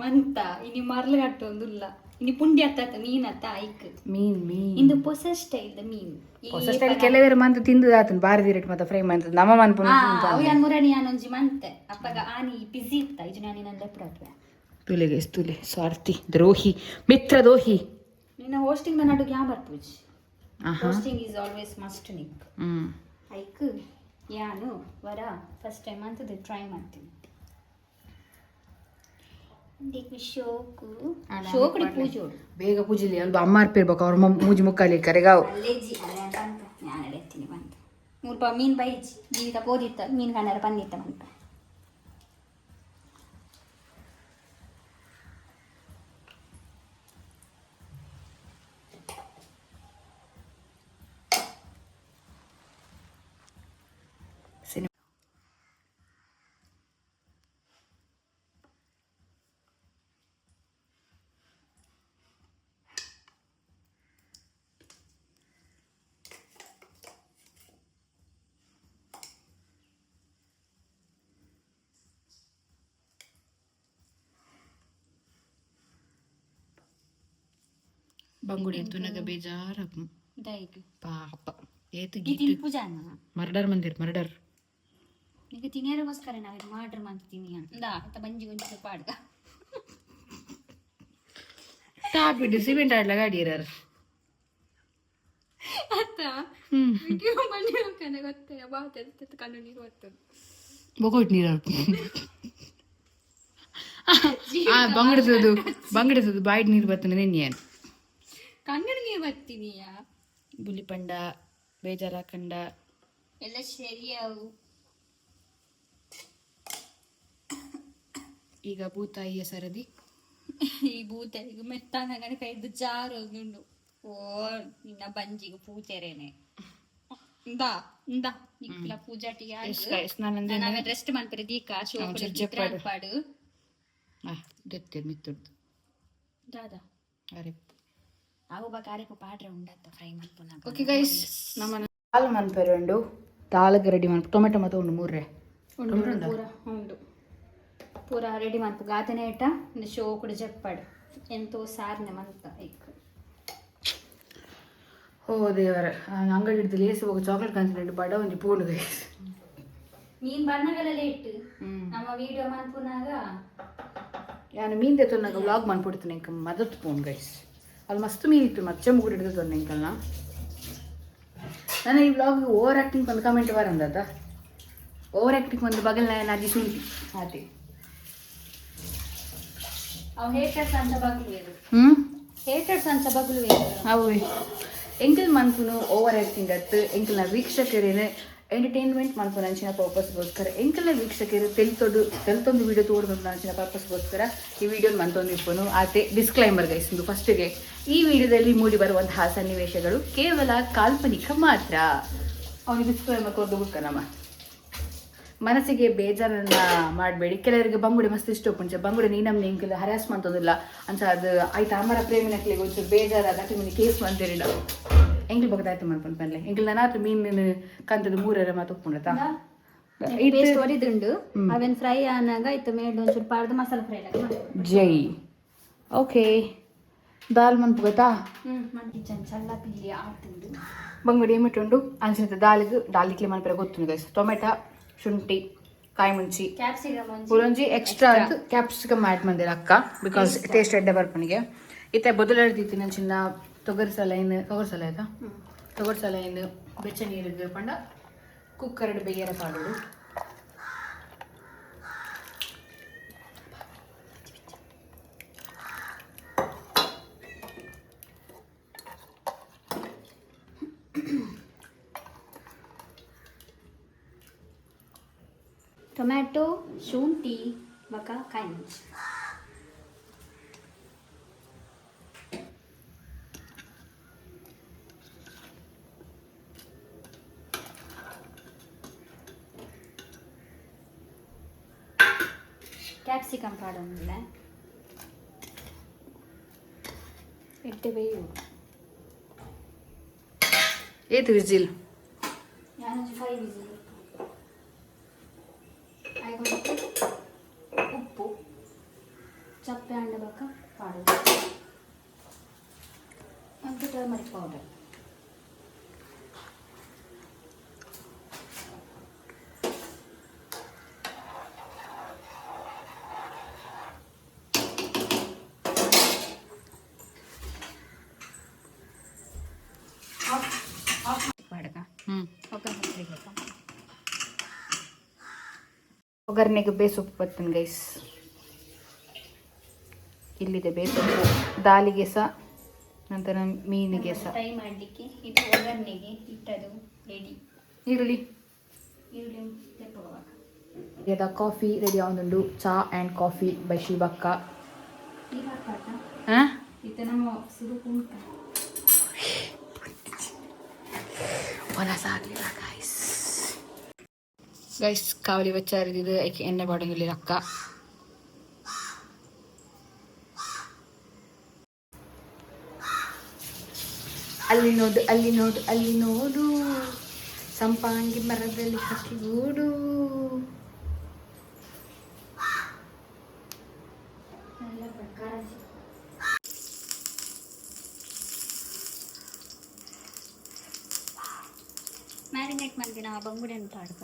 ಮಂತ ಇನಿ ಮರ್ಲು ಕಟ್ಟೊಂದುಲ್ಲ, ಇನಿ ಪುಂಡಿ ಅತ್ತ ಮೀನ್ ಅತ್ತ ಐಕ್. ಮೀನ್ ಮೀನ್. ಇಂದು ಪೊಸ ಸ್ಟೈಲ್ the ಮೀನ್. ಹೊಸ ಸ್ಟೈಲ್. ಕೆಲವರು ಮಂತ್ ತಿಂದು ಆತನ ಬಾರಿ ರೇಟ್ ಮತ್ತೆ ಫ್ರೈ ಮಂತ್ ನಮ್ಮ ಮನ್ಪುನ. ಅವು ಯಾನ್ ಮುರಣಿ ಯಾನೊಂಜಿ ಮಂತೆ ಅಪ್ಪಗ ಆನಿ ಬಿಸಿ ಇತ್ತ ಇಜು ನಾನು ನನ್ನ ಲೆಪ್ಪಡತ್ವೆ. ತುಲೆ ಗೈಸ್, ತುಲೆ. ಸ್ವಾರ್ಥಿ, ದ್ರೋಹಿ, ಮಿತ್ರ ದೋಹಿ. ನಿನ್ನ ಹೋಸ್ಟಿಂಗ್ the ನಡುಗೆ ಯಾ ಬರ್ಪುಜಿ. Hosting is always must Nick. Hmm. ಐಕ್ ಯಾನು ವರ ಫಸ್ಟ್ ಟೈಮ್ ಅಂತದ್ದು ಟ್ರೈ ಮಾಡ್ತೀನಿ. ಶೋಕು ಶೋಕಡಿ ಪೂಜೋಡು. ಬೇಗ ಪೂಜಿಲಿ ಅಲ್ವಾ, ಅಮ್ಮ ಅರ್ಪಿರ್ಬೇಕು ಅವ್ರ ಮೂಜಿ ಮುಕ್ಕಾಲಿ ಕರೆಗಾವ್. ಅಲ್ಲೇಜಿ ಅಲ್ಲೇ ಅಂತ ಅಂತ ನಾನು ಎತ್ತೀನಿ ಬಂತು ಮೂರು ಮೀನು ಬೈಜಿ ಜೀವಿತ ಪೋದಿತ್ತ ಮೀನು ಕಣ್ಣಾರ ಬಂದಿತ್ತ ಬಂತ. ಬಂಗುಡೆ ತುನಗ ಬೇಜಾರ. ದೈಗ್. ಪಾಪ ಏತು. ಈ ತಿನ್ಪುಜಾನ. ಮರ್ಡರ್ ಮಂದಿರ್ ಮರ್ಡರ್. ಈಗ ತಿನ್ನಿಯರಿಗೋಸ್ಕರ ನಾವು ಮಾಡ್ರ್ ಮಾಡ್ತೀನಿ ಅಂದ ಆತ ಬಂಜಿ ಗೊಂಚಿ ಪಾಡ್ಗ. ಟಾಪಿಟ್ಟು ಸಿಮೆಂಟ್ ಆಡ್ಲ ಗಾಡಿ ಇರಾರ. ಅತ್ತ ವಿಡಿಯೋ ಮಾಡಿ ಕನೆ ಗೊತ್ತೇ ಬಾತ ಕಣ್ಣು ನೀರು ಬರ್ತದೆ. ಬೊಕೊಟ್ ನೀರು. ಆ ಬಂಗಡದದು ಬಂಗಡದದು ಬಾಯಿಡ್ ನೀರು ಬರ್ತದೆ ನೆನ್ನೆ. ಕಣ್ಣು ನೀರು ಬರ್ತೀನಿಯಾ. ಬುಲಿಪಂಡ ಬೇಜಾರ ಕಂಡ. ಎಲ್ಲ ಸರಿಯಾವು. ಈಗ ಭೂತಾಯಿಯ ಸರದಿ. ಈ ಭೂತಾಯಿಗೆ ಮೆತ್ತಾನಗನ ಕೈದು ಜಾರೊಂದುಂಡು. ಓ ನಿನ್ನ ಬಂಜಿಗೆ ಪೂಜೆರೇನೆ. ಇಂದಾ ಇಂದಾ ನಿಕ್ಲ ಪೂಜಾಟಿಗೆ. ಎಸ್ ಗೈಸ್, ನಾನು ನಾವೇ ರೆಸ್ಟ್ ಮನ್ಪರೆ ದೀಕ. ಒಂಚೂರು ಜಪ್ಪಾಡು. ಪಾಡು. ದೆತ್ತೆ ಮಿತ್ತುಡ್ದು. ದಾದಾ? ಅರೆ. ಅವು ಬಾ ಕಾರೆಕು ಪಾಡ್ರೆ ಉಂಡತ್ತ ಫ್ರೈ ಮನ್ಪುನಾಗ. ಓಕೆ ಗೈಸ್, ನಮ್ಮ ದಾಲ್ ಮನ್ಪೆರೆ ಉಂಡು. ದಾಲ್ಗೆ ರೆಡಿ ಮನ್ಪು. ಟೊಮೆಟೊ ಮತ್ತು ಉಂಡು ಮೂರ್ರೆ. ಉಂಡು ಪೂರ ಉಂಡು, ಪೂರ ರೆಡಿ ಮನ್ಪು ಗಾತನೆ ಇಟ್ಟ ಒಂದು ಶೋ ಕೂಡ ಜಪ್ಪಾಡು ಎಂತೋ ಸಾರನೆ ಮಂತ ಇಕ್. ಓ ದೇವರ, ಅಂಗಡಿ ಹಿಡ್ದು ಲೇಸ್ ಹೋಗಿ ಚಾಕ್ಲೇಟ್ ಕಂತಿನ ಬಡ ಒಂಜಿ ಪೂಂಡು ಗೈಸ್. ಮೀನ್ ಬಣ್ಣಗಳೆಲ್ಲ ಇಟ್ಟು ನಮ್ಮ ವಿಡಿಯೋ ಮನ್ಪುನಾಗ. ಯಾನು ಮೀನ್ ತೆತ್ತೊನ್ನಾಗ ವ್ಲಾಗ್ ಮನ್ಪುಡ್ತೀನಿ ಇಂಕ ಮದತ್ ಪೋನ್ ಗೈಸ್. ಅಲ್ಲಿ ಮಸ್ತ್ ಮೀನ್ ಇತ್ತು, ಮಚ್ಚೆ ಮುಗುಡು ಹಿಡಿದು ತೊಂದೆ ಇಂಕಲ್ನ. ನಾನು ಈ ವ್ಲಾಗ್ ಓವರ್ ಆ್ಯಕ್ಟಿಂಗ್ ಒಂದು ಕಮೆಂಟ್ ಬರಂದದ. ಓವರ್ ಆ್ಯಕ್ಟಿಂಗ್ ಒಂದು ಬಗಲ್ ನಾನು ಅಜ್ಜಿ ಸುಂಟಿ ಆತಿ. ಅವು ಹೇಟರ್ಸ್ ಅಂತ ಬಗ್ಲು. ಹ್ಞೂ. ಹೇಟರ್ಸ್ ಅಂತ ಬಗ್ಲು. ಅವು ಎಂಕಲ್ ಮನ್ಪುನು ಓವರ್ ಆ್ಯಕ್ಟಿಂಗ್ ಅತ್ತು. ಎಂಕಲ್ನ ವೀಕ್ಷಕರೇನು ಎಂಟರ್ಟೈನ್ಮೆಂಟ್ ಮನ್ಪುನ ಅಂಚಿನ ಪರ್ಪಸ್ಗೋಸ್ಕರ, ಎಂಕಲ್ನ ವೀಕ್ಷಕರು ತೆಲ್ತೊಡು ತೆಲ್ತೊಂದು ವಿಡಿಯೋ ತೋಡ್ದು ಅಂಚಿನ ಪರ್ಪಸ್ಗೋಸ್ಕರ ಈ ವಿಡಿಯೋ ಮಂತೊಂದು ಇಪ್ಪನು ಆತೆ. ಡಿಸ್ಕ್ಲೈಮರ್ ಗೈಸ್ ಒಂದು ಫಸ್ಟಿಗೆ, ಈ ವಿಡಿಯೋದಲ್ಲಿ ಮೂಡಿ ಬರುವಂತಹ ಸನ್ನಿವೇಶಗಳು ಕೇವಲ ಕಾಲ್ಪನಿಕ ಮಾತ್ರ. ಅವನಿಗೆ ಡಿಸ್ಕ್ಲೈಮರ್ ಕೊದ್ದು ಬುಕ್ಕ ನಮ್ಮ ಮನಸ್ಸಿಗೆ ಬೇಜಾರನ್ನ ಮಾಡಬೇಡಿ. ಕೆಲವರಿಗೆ ಬಂಗುಡೆ ಮಸ್ತ್ ಇಷ್ಟ ಪುಂಚ ಬಂಗುಡೆ ನೀನಮ್ನ ಎಂಕಲ್ ಹರಾಸ್ ಮಾಡ್ತದಿಲ್ಲ ಅಂಚ ಅದು ಆಯ್ತು. ಅಮರ ಪ್ರೇಮಿನಕ್ಲಿಗೆ ಒಂಚೂರು ಬೇಜಾರಾದ ಅಕ್ಲಿ ಕೇಸ್ ಮಂತಿರಿಲ್ಲ. ಎಂಕಲ್ ಬಗ್ದಾಯ್ತು ಮನ್ಪನ್ ಪನ್ಲೆ. ಎಂಕಲ್ ನನಾತ್ ಮೀನ್ ಕಂತದ ಮೂರರ ಮಾತು ಒಪ್ಪುಂಡತ. ಪೇಸ್ಟ್ ಒರಿದುಂಡು, ಅವೆನ್ ಫ್ರೈ ಆನಾಗ ಇತ್ತು ಮೇಡ್ ಒಂಚೂರು ಪಾಡ್ದು ಮಸಾಲ ಫ್ರೈ. ಜೈ. ಓಕೆ, ದಾಲ್ ಮನ್ಪು ಗೊತ್ತಾ? ಹ್ಮ್, ಕಿಚನ್ ಚಲ್ಲ ಪಿಲ್ಲಿ ಆತುಂಡು. ಬಂಗುಡೆ ಏಮಿಟ್ಟುಂಡು ಅನ್ಸುತ್ತೆ. ದಾಲಿಗೆ ದಾಲಿಕ್ಲೆ ಮನ್ಪೆರ ಗೊತ್ತುಂಡು ಗೈಸ್. ಟೊಮೆಟೊ, ಶುಂಠಿ, ಕಾಯಿ ಮುಂಚಿ, ಕ್ಯಾಪ್ಸಿಕಮ್ ಒಂಜಿ. ಪುಲೊಂಜಿ ಎಕ್ಸ್ಟ್ರಾ ಕ್ಯಾಪ್ಸಿಕಮ್ ಆ್ಯಡ್ ಮಂದಿರ ಅಕ್ಕ, because taste ಎಡ್ಡೆ ಬರ್ಪನಿಗೆ. ಇತ್ತೆ ಬದಲಾಡ್ದಿತ್ತಿನ ಚಿನ್ನ ತೊಗರಿ ಸಲೈನ್, ತೊಗರಿ ಸಲ ಆಯ್ತಾ? ತೊಗರಿ ಸಲೈನ್ ಬೆಚ್ಚ ನೀರಿಗೆ ಪಂಡ ಕುಕ್ಕರ್ ಬೇಯರ ಪಾಡೋಡು. ಟೊಮ್ಯಾಟೊ, ಶುಂಠಿ ಬಕ ಕಾಯಿ ಮುಂಚಿ. ಕ್ಯಾಪ್ಸಿಕಮ್ ಪಾಡೊಂದಿಲ್ಲ ಎಡ್ಡೆ ಬೇಯು. ಏತು ವಿಜಿಲ್? ನಾನೊಂಜಿ 5 ವಿಸಿಲ್. ಐಗೊಂಡು ಉಪ್ಪು ಚಪ್ಪೆ ಅಂಡ ಬಕ್ಕ ಪಾಡೋದು ಮತ್ತು ಟರ್ಮರಿಕ್ ಪೌಡರ್. ಆಫ್ ಪಾಡಕ. ಹ್ಞೂ. ಒಗ್ಗರಣೆ ಹಾಕ್ಬೇಕಾ? ಒಗ್ಗರಣೆಗೆ ಬೇಸೊಪ್ಪು ಬರ್ತೇನೆ ಗೈಸ್. ಇಲ್ಲಿದೆ ಬೇಸೊಪ್ಪು, ದಾಲಿಗೆ ಸಹ, ನಂತರ ಮೀನಿಗೆ ಸಹ. ಫ್ರೈ ಮಾಡಲಿಕ್ಕೆ ಇದು, ಒಗ್ಗರಣೆಗೆ ಇಟ್ಟದು ರೆಡಿ. ಈರುಳ್ಳಿ. ಈರುಳ್ಳಿ ತೆಪ್ಪುವಾಗ. ಇದ ಕಾಫಿ ರೆಡಿ ಆವೊಂದುಂಡು. ಚಾ ಆ್ಯಂಡ್ ಕಾಫಿ ಬೈ ಶಿವಕ್ಕ. ನೀರು ಹಾಕ್ಬಾರ್ದಾ? ಹಾಂ. ಇದು ನಮ್ಮ ಸುರುಕು ಉಂಟು. ಆಗಲಿಲ್ಲ ಗೈಸ್. ಗೈಸ್, ಕಾವಲಿ ಬಚ್ಚಾರಿದ್ದು ಐಕೆ ಎಣ್ಣೆ ಬಾಡೊಂದಿಲ್ಲ ಅಕ್ಕ. ಅಲ್ಲಿ ನೋಡು, ಅಲ್ಲಿ ನೋಡು, ಅಲ್ಲಿ ನೋಡು, ಸಂಪಾಂಗಿ ಮರದಲ್ಲಿ ಹಕ್ಕಿಗೂಡು. ಎಲ್ಲ ಪ್ರಕಾರ. ಮ್ಯಾರಿನೇಟ್ ಮಂದಿನ ಬಂಗುಡೆ ಅಂತ ಅಡ್ಕ.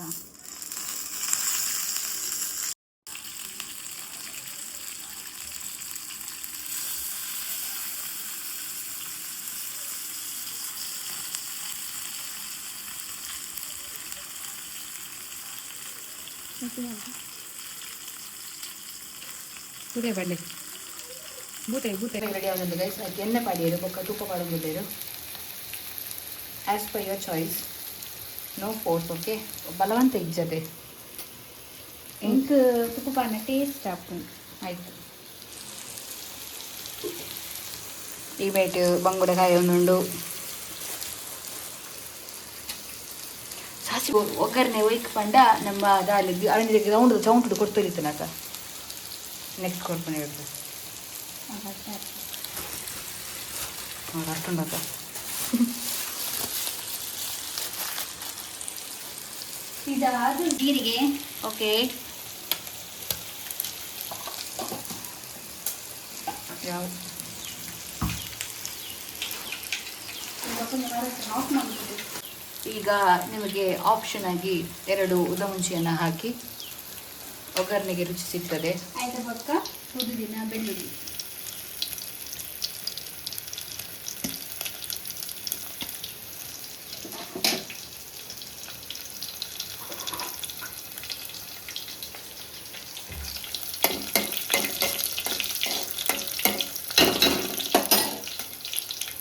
ಬೂತೆ ಬಳ್ಳಿ ಬೂತೆ ಬೂತೆ ರೆಡಿ ಆಗೋದು ಗೈಸ್. ಅದಕ್ಕೆ ಎಣ್ಣೆ ಪಾಡಿಯರು ಬೊಕ್ಕ ತುಪ್ಪ ಪಾಡೊಂದಿಲ್ಲೇರು, as per your choice. No force okay ಬಲವಂತ ಇಜ್ಜದೆ ಎಂಕ್ ತುಪ್ಪ ಪಾಡ್ನ ಟೇಸ್ಟ್ ಆಪುಂಡು ಆಯ್ತು ಈ ಬೇಟು ಬಂಗುಡೆ ಕಾಯಿ ಒಂದುಂಡು ಸಾಸಿ ಒಗ್ಗರಣೆ ಒಯ್ಕ್ ಪಂಡ ನಮ್ಮ ದಾಲಿ ಅವನಿಗೆ ರೌಂಡ್ ಚೌಂಟು ಕೊಡ್ತೊಲಿತ್ತನಕ ನೆಕ್ಸ್ಟ್ ಕೊಡ್ಪಣೆ ಹೇಳ್ತಾರೆ ಅಷ್ಟುಂಡಕ್ಕ ಇದಾದ ಜೀರಿಗೆ ಓಕೆ ಯಾವ ಆಫ್ ಮಾಡ್ಬೋದು. ಈಗ ನಿಮಗೆ ಆಪ್ಷನ್ ಆಗಿ 2 ಉದಮುಂಚಿಯನ್ನು ಹಾಕಿ ಒಗ್ಗರಣೆಗೆ ರುಚಿ ಸಿಗ್ತದೆ. ಆಯ್ತ ಬೊಕ್ಕ ಹುರಿದಿನ ಬೆಳ್ಳುಳ್ಳಿ.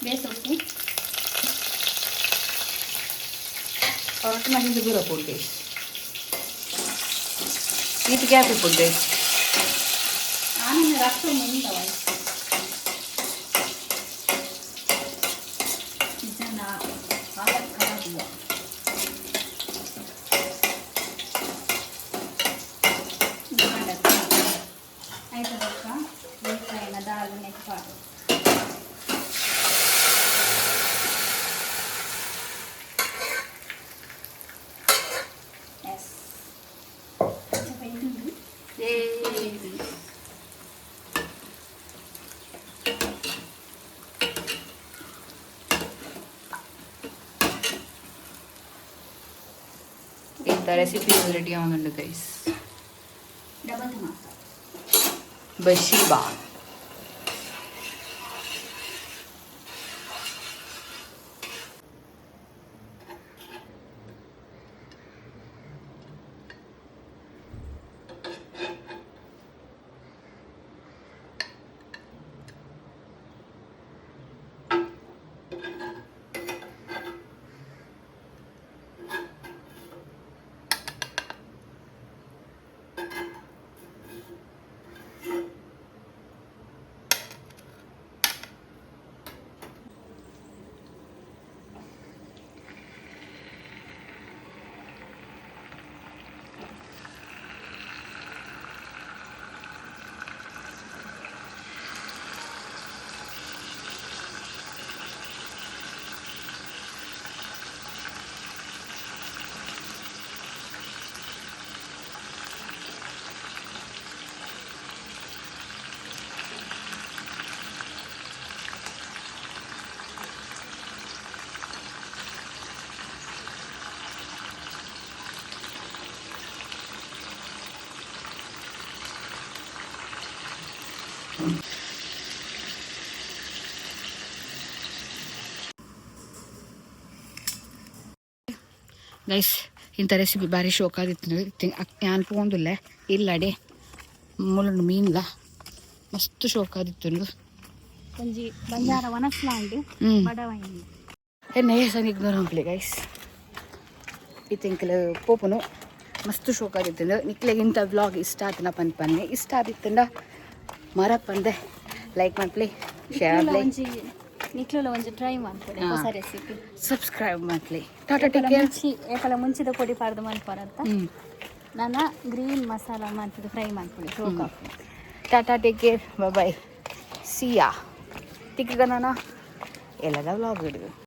ಬೇಸೊಪ್ಪು ಹೊರಟು ಮಹಿಂದ ದೂರ ಪುಡ್ಡೆ ಈಟ್ ಗ್ಯಾಪ್ ಪುಡ್ಡೆ ಆನಂದ ರಕ್ತ ಮುಂದವ ಜನ ಹಾಲತ್ ಖರಾಬ್ ಹುವಾ. ಆಯ್ತು ಬೊಕ್ಕ ಬೇಕಾಯಿನ ದಾಲ್ ನೆಕ್ಪಾಡು. ಎಸ್ ಇಂಥ ರೆಸಿಪಿ ರೆಡಿ ಆಗುಂಡು ಗೈಸ್. ಡಬಲ್ ಧಮಾಕ. ಬಶೀಬಾ. ಗೈಸ್ ಇಂಥ ರೆಸಿಪಿ ಭಾರಿ ಶೋಕಾದಿತ್ತು. ನಾನು ಪೋಂದುಲ್ಲೆ ಇಲ್ಲಡೆ ಮುಳ್ಳು ಮೀನ್ಲ ಮಸ್ತ್ ಶೋಕಾದಿತ್ತು. ಒಂಜಿ ಬಂಜಾರ ವನಸ್ಲಾಂಡ್ ಬಡವೈನಿ. ಎನ್ನ ಏಸನ್ ಇಗ್ನೋರ್ ಅಂಪ್ಲೆ ಗೈಸ್. ಇತ್ತೆಂಕಲ್ ಪೋಪುನು ಮಸ್ತ್ ಶೋಕಾದಿತ್ತು. ನಿಕ್ಲೆಗ್ ಇಂಥ ವ್ಲಾಗ್ ಇಷ್ಟ ಆತನ ಪನ್ಪನ್ನೆ ಇಷ್ಟ ಆದಿತ್ತಂಡ ಮರಪ್ಪಂದೆ ಲೈಕ್ ಮನ್ಪ್ಲೆ, ಶೇರ್ ಮನ್ಪ್ಲೆ. ಒಂಜಿ ನಿಕ್ಲುಲ ಒಂಜಿ ಟ್ರೈ ಮನ್ಪೊಡೆ ಹೊಸ ರೆಸಿಪಿ. ಸಬ್ಸ್ಕ್ರೈಬ್ ಮನ್ಪ್ಲೆ. Tata, take care. ಮುಂಚಿ ಏಕಲ ಮುಂಚಿದ ಪೊಡಿ ಪಾಡ್ದು ಮನ್ಪರಂತ ನನ್ನ ಗ್ರೀನ್ ಮಸಾಲ ಮನ್ಪುದು ಫ್ರೈ ಮನ್ಪುಡಿ ಶೋಕ್. Tata, take care, bye, see ya. ತಿಕ್ಕಗ ನಾನು ಎಲ್ಲದ ವ್ಲಾಗ್ ಹಿಡಿದು.